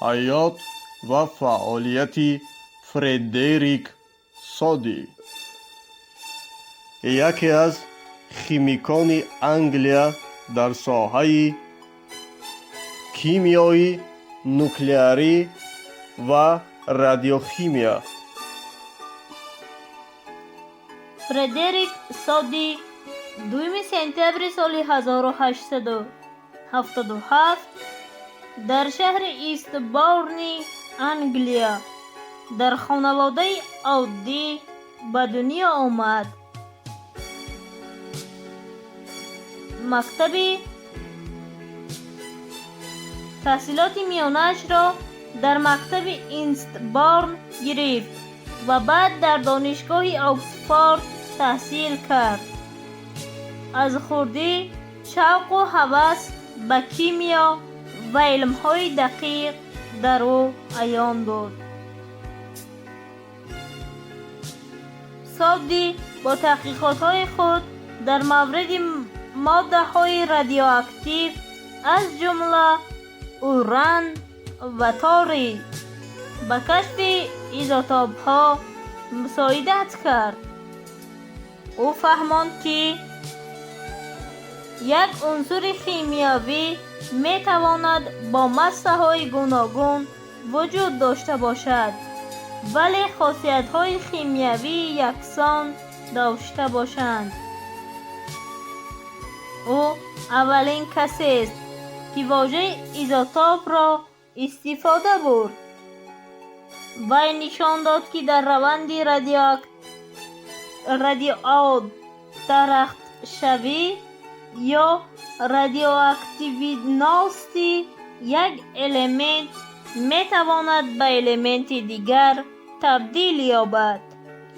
Ҳаёт ва фаъолияти Фредерик Соди, яке аз химикони Англия дар соҳаи кимиёи нуклеарӣ ва радиохимия. Фредерик Соди 2 сентябри соли 1877 дар шаҳри Истборни, Англия, дар хонаводаи оддӣ ба дунё омад. Мактаби таҳсилоти миёнаашро дар мактаби Инстборн гирифт ва баъд дар Донишгоҳи Оксфорд таҳсил кард. Аз хурдӣ шавқу ҳавас ба кимиё ва илмҳои дақиқ дар ӯ аён буд. Соди бо таҳқиқотҳои худ дар мавриди моддаҳои радиоактив, аз ҷумла уран ва торий, ба кашфи изотопҳо мусоидат кард. Ӯ фаҳмонд, ки як унсури химиявӣ метавонад бо массаҳои гуногун вуҷуд дошта бошад, вале хосиятҳои химиявии яксон дошта бошанд. Ӯ аввалин касест, ки вожаи изотопро истифода бурд. Вай нишон дод, ки дар раванди радиодарахтшавӣ ё радиоактивности як элемент метавонад ба элементи дигар табдил ёбад.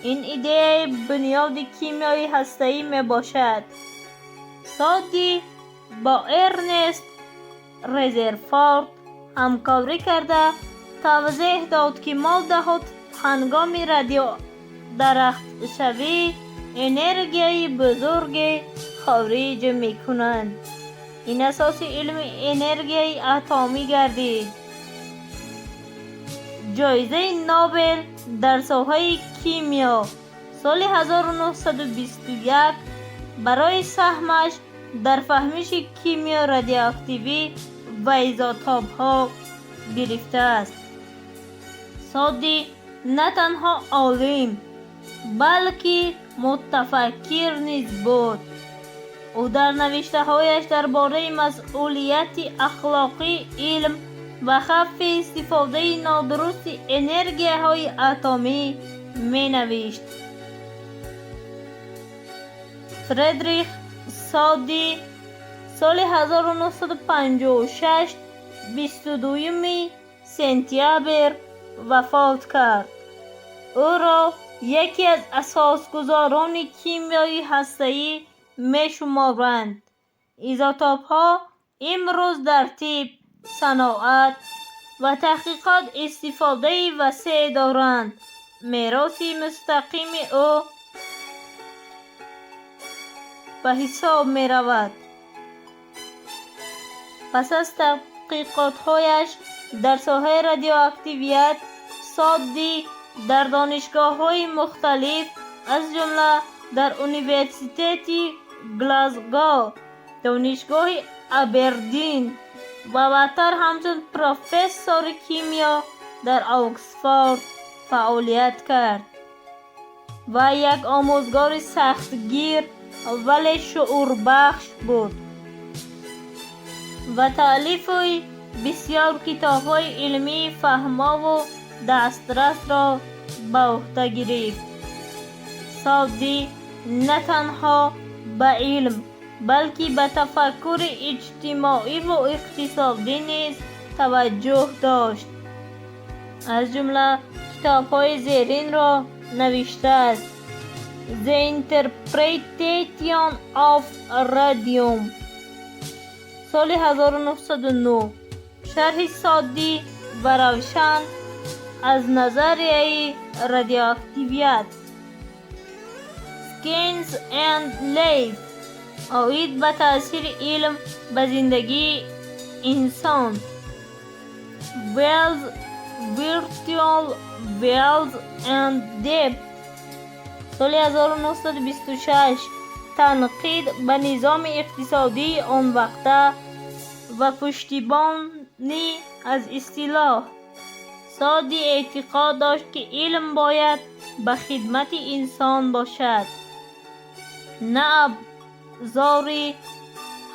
Ин идеяи бунёди кимиёи ҳастаӣ мебошад. Соди бо Эрнест Резерфорд ҳамкорӣ карда тавзеҳ дод, ки моддаҳо ҳангоми радиодарахтшавӣ энергияи бузурге хориҷ мекунанд. Ин асоси илми энергияи атомӣ гардид. Ҷоизаи Нобел дар соҳаи кимиё соли 1921 барои саҳмаш дар фаҳмиши кимиё, радиоактивӣ ва изотопҳо гирифтааст. Соди на танҳо олим, балки мутафаккир низ буд. Ӯ дар навиштаҳояш дар бораи масъулияти ахлоқии илм ва хавфи истифодаи нодурусти энергияҳои атомӣ менавишт. Фредрих Соди соли 1956 22 сентябр вафот кард. Ӯро яке аз асосгузорони кимиёи ҳастаӣ мешуморанд. Изотопҳо имрӯз дар тиб, саноат ва таҳқиқот истифодаи васеъ доранд. Мероси мустақими ӯ ба ҳисоб меравад. Пас аз таҳқиқотҳояш дар соҳаи радиоактивият, Соди дар донишгоҳҳои мухталиф, аз ҷумла дар Университети Глазго, Донишгоҳи Абердин ва баъдтар ҳамчун профессори кимиё дар Оксфорд фаъолият кард. Вай як омӯзгори сахтгир, вале шуурбахш буд ва таълифи бисёр китобҳои илмии фаҳмову дастрасро ба уҳда гирифт. Соди на танҳо ба илм, балки ба тафаккури иҷтимоиву иқтисодӣ низ таваҷҷӯҳ дошт. Аз ҷумла китобҳои зеринро навиштааст: The Interpretation of Radium, соли 1909, шарҳи соддӣ ва равшан аз назарияи радиоактивият; Science and Life, оид ба таъсири илм ба зиндагии инсон; Wealth, Virtual Wealth and Debt соли 1926 танқид ба низоми иқтисодии он вақта ва пуштибонӣ аз ислоҳ. Соди эътиқод дошт, ки илм бояд ба хидмати инсон бошад, на абзори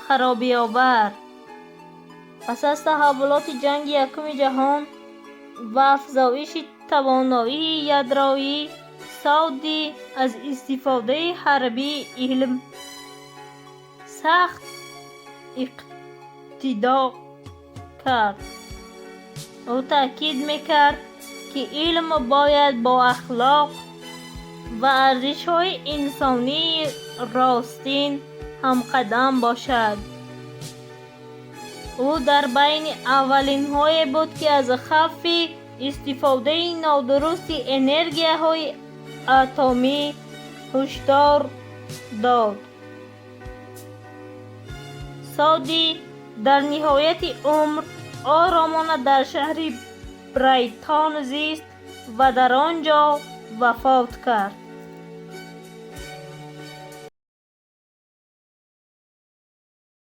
харобиовар. Пас аз таҳаввулоти Ҷанги Якуми ҷаҳон ва афзоиши тавоноии ядроӣ, Соди аз истифодаи ҳарбии илм сахт интиқод кард. Ӯ таъкид мекард, ки илм бояд бо ахлоқ ва арзишҳои инсонии ростин ҳамқадам бошад. Ӯ дар байни аввалинҳое буд, ки аз хавфи истифодаи нодурусти энергияҳои атомӣ ҳушдор дод. Соди дар ниҳояти умр оромона дар шаҳри Брайтон зист ва дар он ҷо вафот кард.